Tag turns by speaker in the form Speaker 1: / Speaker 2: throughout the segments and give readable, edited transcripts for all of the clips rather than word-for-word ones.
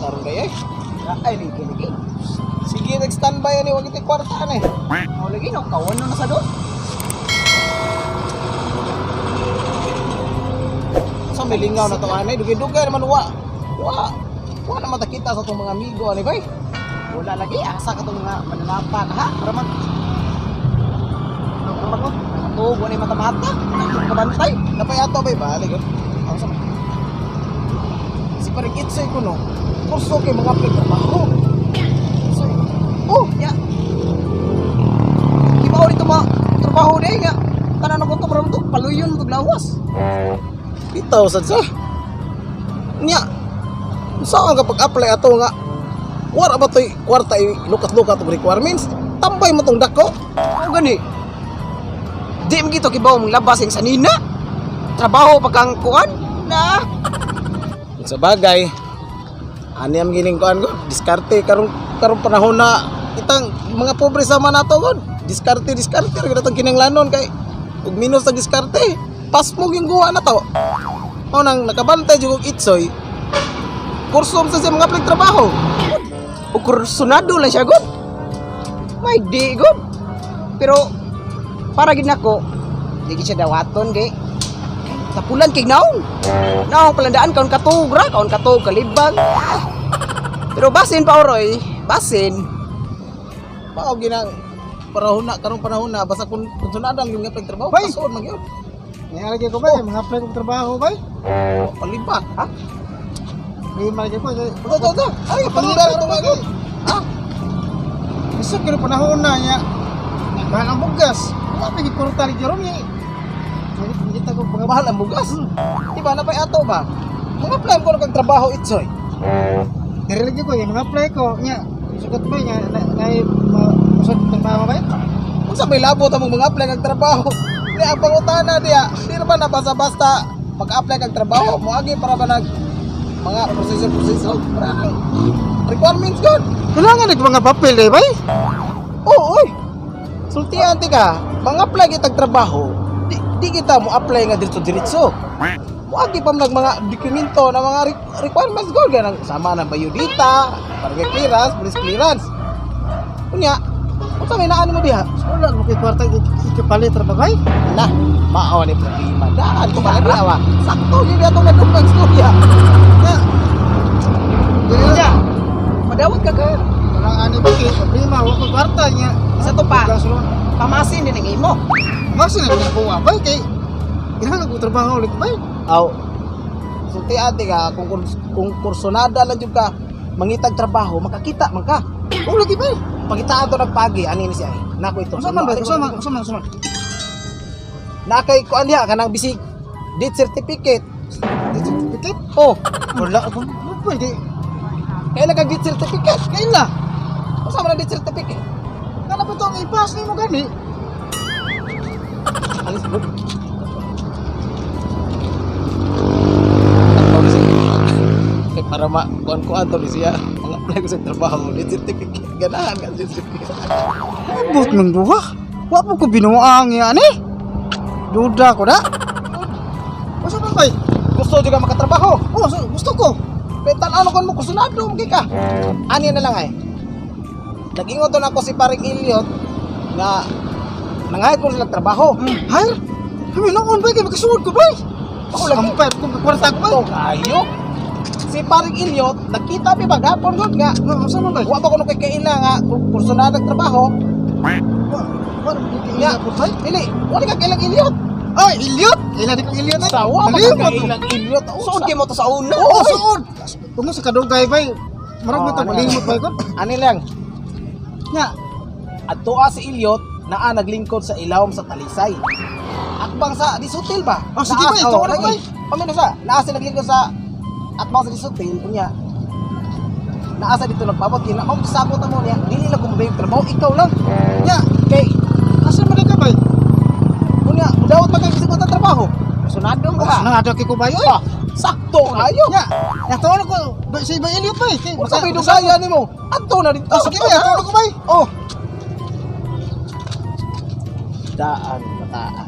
Speaker 1: Karon kay eh.
Speaker 2: Ay, lagi lagi.
Speaker 1: Sige, nag-standby ani, wag iti kwarta ani.
Speaker 2: Oh, lagi no kawan no na sa do.
Speaker 1: Sa may lingaw na to ani, dugay-dugay naman wa. Wa. Wa na matakita sa itong mga amigo ani bay.
Speaker 2: Wala lagi asa ka tong mga mananapak ha. Para man Para man oh, tuog wala mata-mata. Kabantay.
Speaker 1: Napay ato bay balik. Ang sa Si parang itsoy ko no. Kurso kay mga apply trabaho.
Speaker 2: Soy.
Speaker 1: Oh,
Speaker 2: Ya. Kibaw dito ma trabaho day nga. Tanan ko to para to paluyon mo to lawas.
Speaker 1: Bitaw sad sa. Nya. Saan ka pag-apply ato nga? Wara ba to'y kwarta i lukat-lukat og requirements? Tambay mo tong dako.
Speaker 2: Ano gani? Di mo gito kibaw mong labas yung sanina. Trabaho pag kang kuan na.
Speaker 1: Sa bagay, ani ang gining kuan ko, diskarte karong karong panahon na itang mga pobre sama nato god. Diskarte, diskarte ra gyud atong kinanglanon kay ug minus sa diskarte. Pasmog yung guwa na to. Mao nang nakabantay jud og itsoy. Kurso sa siya mga apply trabaho.
Speaker 2: O kursunado lang siya god. May di god. Pero para gid nako, di gid siya dawaton di. Tapulan kay naong. Naong palandaan kaon katug ra, kaon katug kalibang. Ah. Pero basin pa oroy, basin.
Speaker 1: Mao ginang panahon na karong panahon na basta kun sunadang yung nga trabaho
Speaker 3: Bay!
Speaker 1: pasuod man gyud.
Speaker 3: Nangyari ko ba? Mga apply kong trabaho ba?
Speaker 1: Palibak.
Speaker 2: Ha?
Speaker 3: May malagay ko.
Speaker 1: To to to. Ay palugar ito mga gyud.
Speaker 3: Ha? Gusto ko panahon na niya. Mahal ang bugas. Wala pa gikurta ni Jerome niya. Kita ko mga
Speaker 1: Mahal ang bugas. Di ba napay ato ba? Mga apply ko kag trabaho itsoy.
Speaker 3: Diri lagi ko yung mga apply ko niya. Sugot ba niya na na usod trabaho ba?
Speaker 1: Unsa may labot among mga apply kag trabaho? Di ang pangutana diya, di ra ba na basta-basta mag-apply kag trabaho, moagi para ba nag mga proseso-proseso para ang requirements gud.
Speaker 3: Kailangan nag mga papel eh bay.
Speaker 1: Oo, oy. Sultian ti ka, mga apply kitag trabaho, di, di kita mo apply nga diretso-diretso. Moagi pa man nag mga dokumento na mga requirements gud ganang sama ng biodata, barangay clearance, police clearance. Unya, unsa may naano mo diha?
Speaker 3: Wala mo kay kwarta ikapalit ra ba bay?
Speaker 1: Na, mao ni problema. Daan ko ba awa. Sakto gyud atong nadungag storya.
Speaker 3: Nya. Diri
Speaker 2: Ya. Madawat ka ka.
Speaker 3: Wala ani ba kay problema wa ko kwarta niya.
Speaker 2: Sa to pa.
Speaker 3: Bugas ron.
Speaker 2: Pamasin din ang imo.
Speaker 3: Masin na ko bay kay kinahanglan ko trabaho ulit bay.
Speaker 1: Aw. Sulti ate ka kung kursonada lang jud ka mangitag trabaho, makakita man ka.
Speaker 3: Oh lagi bay.
Speaker 1: Pangitaan to nagpagi ani ni siya ay. Nako ito.
Speaker 3: Unsa man ba? Unsa man? Unsa man? Unsa man?
Speaker 1: Nakay kuan diha kanang bisig death certificate.
Speaker 3: Death certificate?
Speaker 1: Oh,
Speaker 3: Wala ako. Pwede.
Speaker 1: kailan kag death certificate?
Speaker 3: Kaila.
Speaker 1: Unsa man ang death certificate?
Speaker 3: Kana pa to ang ipas nimo gani.
Speaker 1: Alis bro. Kay para ma kuan kuan to ni siya. Mga apply ko sa trabaho, death certificate. Ganahan ka death certificate.
Speaker 3: Abot ng duha. Wa po ko binuang yan eh. Duda ko na. Unsa man bay?
Speaker 1: Gusto juga makatrabaho.
Speaker 3: Oh, so, gusto ko.
Speaker 1: Kay tan-aw kon mo kusunado mo ka. Ani na lang ay. Nag-ingon to nako si paring Elliot nga nangayad ko sila trabaho.
Speaker 3: Hire? Kami noon bay kay makasuod ko bay.
Speaker 1: Ako lagi.
Speaker 3: Sampay ko kwarta ko bay.
Speaker 1: To kayo. Si paring Elliot nagkita mi maghapon gud nga
Speaker 3: No, unsa man bay?
Speaker 1: wa ba kuno kay kaila nga kursunado ang trabaho.
Speaker 3: Wa wa
Speaker 1: Nga
Speaker 3: ko bay.
Speaker 1: Dili, wala ka kailang Elliot.
Speaker 3: Ay, Elliot. Ila di ko Elliot ay.
Speaker 1: Sa wa ba
Speaker 3: Malimot
Speaker 1: ka
Speaker 3: ko.
Speaker 1: kailang Elliot? Oh,
Speaker 2: Suod kay mo to sa una.
Speaker 3: Oo, suod. Tungo sa kadugay bay. Marag
Speaker 1: Oh,
Speaker 3: mo to
Speaker 1: ano?
Speaker 3: malimot bay ko.
Speaker 1: Ani lang,
Speaker 3: Nya,
Speaker 1: adtoa si Elliot naa naglingkod sa ilawom sa Talisay. Akbang sa Disutil ba?
Speaker 3: Oh, sige ba, ito na, bay.
Speaker 1: Pamino sa, naa siya naglingkod sa atbang sa Disutil, unya. Naa sa dito nagpabot kina, mao sabot mo niya, dili lang kumabay yung trabaho, ikaw lang.
Speaker 3: nya.
Speaker 1: Kay
Speaker 3: Asa man ka bay?
Speaker 1: unya, dawat man kay bisag ang trabaho.
Speaker 2: Sunado
Speaker 3: Oh,
Speaker 2: ka.
Speaker 3: nang adto ko bay oy.
Speaker 1: Ah, sakto kayo.
Speaker 3: Nya, natuon ko si Bay Elliot bay. Kay
Speaker 1: Unsa may dugaya nimo? Adto na dito.
Speaker 3: Oh, sige bay, atuon ko bay.
Speaker 1: Oh. Daan, bataan.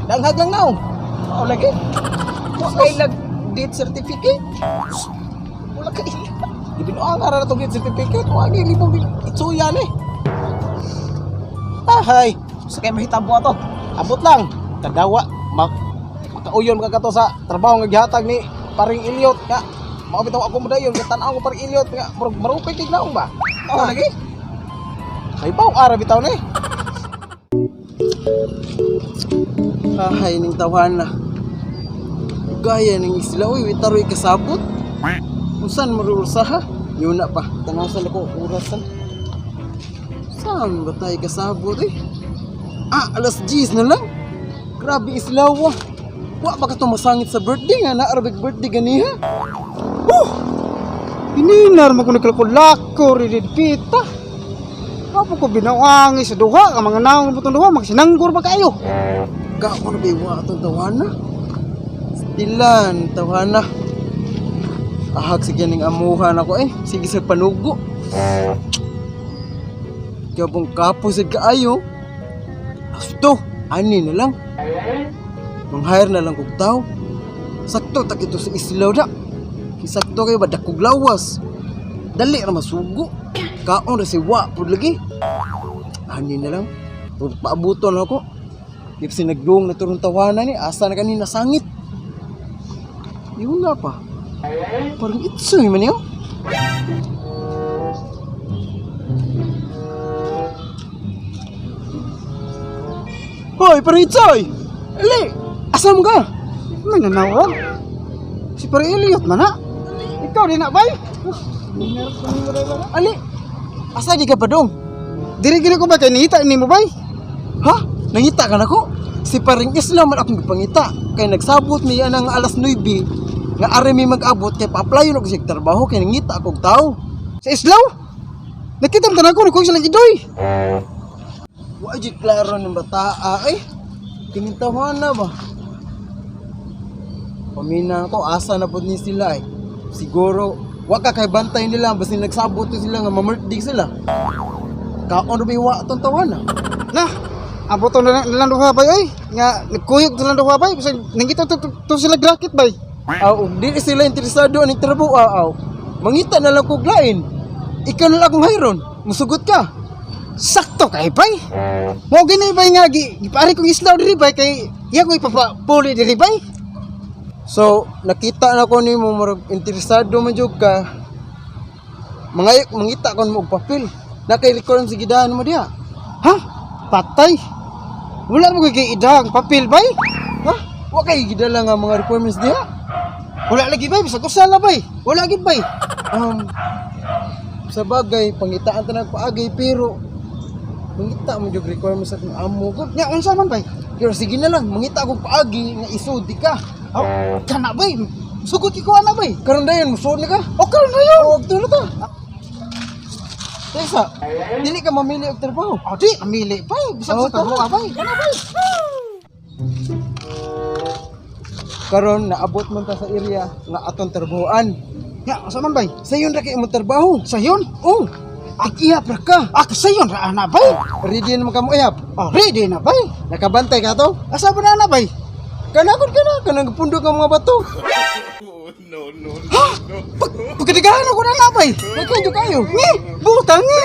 Speaker 1: Danghag lang naong.
Speaker 2: Oh, lagi. Wa kay lag death certificate. Wala ka ila.
Speaker 1: Gibinuang ara na itong birth certificate. Wa gyud libog itsuya ni. Ahay, sa kay mahitabo ato. Abot lang. Kadawa makauyon ka kato sa trabaho nga gihatag ni paring Elliot nga. Mao bitaw ako mo dayon, tan-aw ko paring Elliot nga murag marupay kay naong ba. Mao lagi. May baw ara bitaw ni. Ahay ning tawhana. Gaya ning isla uy, witaroy kasabot. Unsan marursa ha? Yun na pa. Tanaw sa lako orasan. Saan ba tayo kasabot eh? Ah, alas 10 na lang. Grabe islawa. Wa ba ka tumasangit sa birthday nga na Arabic birthday ganiha?
Speaker 3: Ininar mo ko nagkalkulako, rididpita. Kapo ko binawangi sa duha, ang mga naong butong duha, magsinanggur ba kayo?
Speaker 1: Kako na ba iwa atong tawana? Stilan, tawana. Ahag sige ning amuhan ako eh. Sige sa panugo. Gabong kapo sa kaayo. Asto, ani na lang. Mang-hire na lang kog tao. Sakto tak ito sa islaw na. Kisakto kayo ba dakog lawas. Dali ra masugo. Kaon ra si wa pud lagi. Ani na lang. Paabuton ako. If sinagdung na turong tawanan ni, asa na kanina sangit. Yun nga pa. Parang itsoy man yun. Hoy, parang itsoy! Ali! Asa mo ka?
Speaker 3: May nanawag. Si Pare Elliot man na. Ikaw din na, bay?
Speaker 1: Ali! Asa di ka pa dong?
Speaker 3: Diri gini ko ba kay nihita ni mo, bay?
Speaker 1: Ha? Nangita ka na ko? Si paring Islam man akong gipangita. Kay nagsabot niya ng alas 9 nga ari mi mag-abot kay pa-applyon og sig trabaho kay nangita akong tao.
Speaker 3: Sa Islaw? Nakita mo tanan ko, nagkuha silang idoy.
Speaker 1: Wa jud klaro ng bata ay. Kinintawan na ba? Pamina ko asa na pud ni sila ay. Siguro wa ka kay bantay nila basin nagsabot to sila nga mamerdig sila. Kaon ra ba wa atong tawana?
Speaker 3: Na, abot na lang nilang duha, bay, oy. Nga, nagkuyog silang duha, bay. Bisag, nangita to sila bracket, bay.
Speaker 1: Aw, ug dili sila interesado aning trabaho aw. Mangita na lang kog lain. Ikaw na lang akong hayron. Musugot ka.
Speaker 3: Sakto kay bay. Mo gini bay nga gi gipari kong islaw diri bay kay iya ko ipapapuli diri bay.
Speaker 1: So, nakita na ko nimo murag interesado man jud ka. Mga mangita kon mo og papel. Nakay record sa gidahan mo diha.
Speaker 3: Ha? Patay. Wala mo kay idang papel bay.
Speaker 1: Ha? Wa kay gidala nga mga requirements diha.
Speaker 3: Wala lagi bay bisag usa la bay. Wala gid bay.
Speaker 1: Um, sa bagay, pangitaan ta nagpaagay pero mangita mo jud requirements sa akong amo ko.
Speaker 3: Nya unsa man bay?
Speaker 1: Pero sige na lang, mangita akong paagi nga isod di ka.
Speaker 3: Aw, kana bay. Sugot ko ana bay.
Speaker 1: Karon dayon musuod na ka.
Speaker 3: O karon na yun.
Speaker 1: Og tulo ta. Tesa, dili ka mamili og trabaho.
Speaker 3: O di amili bay bisag
Speaker 1: Oh,
Speaker 3: sa trabaho
Speaker 1: tara.
Speaker 3: bay. Kana bay.
Speaker 1: Karon naabot man ta sa area nga atong trabahoan.
Speaker 3: Nya unsa man bay?
Speaker 1: Sayon ra kay imong trabaho.
Speaker 3: Sayon?
Speaker 1: Oh, ag-ihap ra ka.
Speaker 3: Ah, sayon ra ana bay.
Speaker 1: Ready na man ka mo ihap.
Speaker 3: Oh, ready na bay.
Speaker 1: Nakabantay ka to?
Speaker 3: Asa ba na ana bay?
Speaker 1: Kanakon ka na, kanang pundok ang mga bato.
Speaker 3: Ha? Pag pagkadigahan ako na ana bay.
Speaker 1: Nagkadyo kayo.
Speaker 3: Ni, butang ni.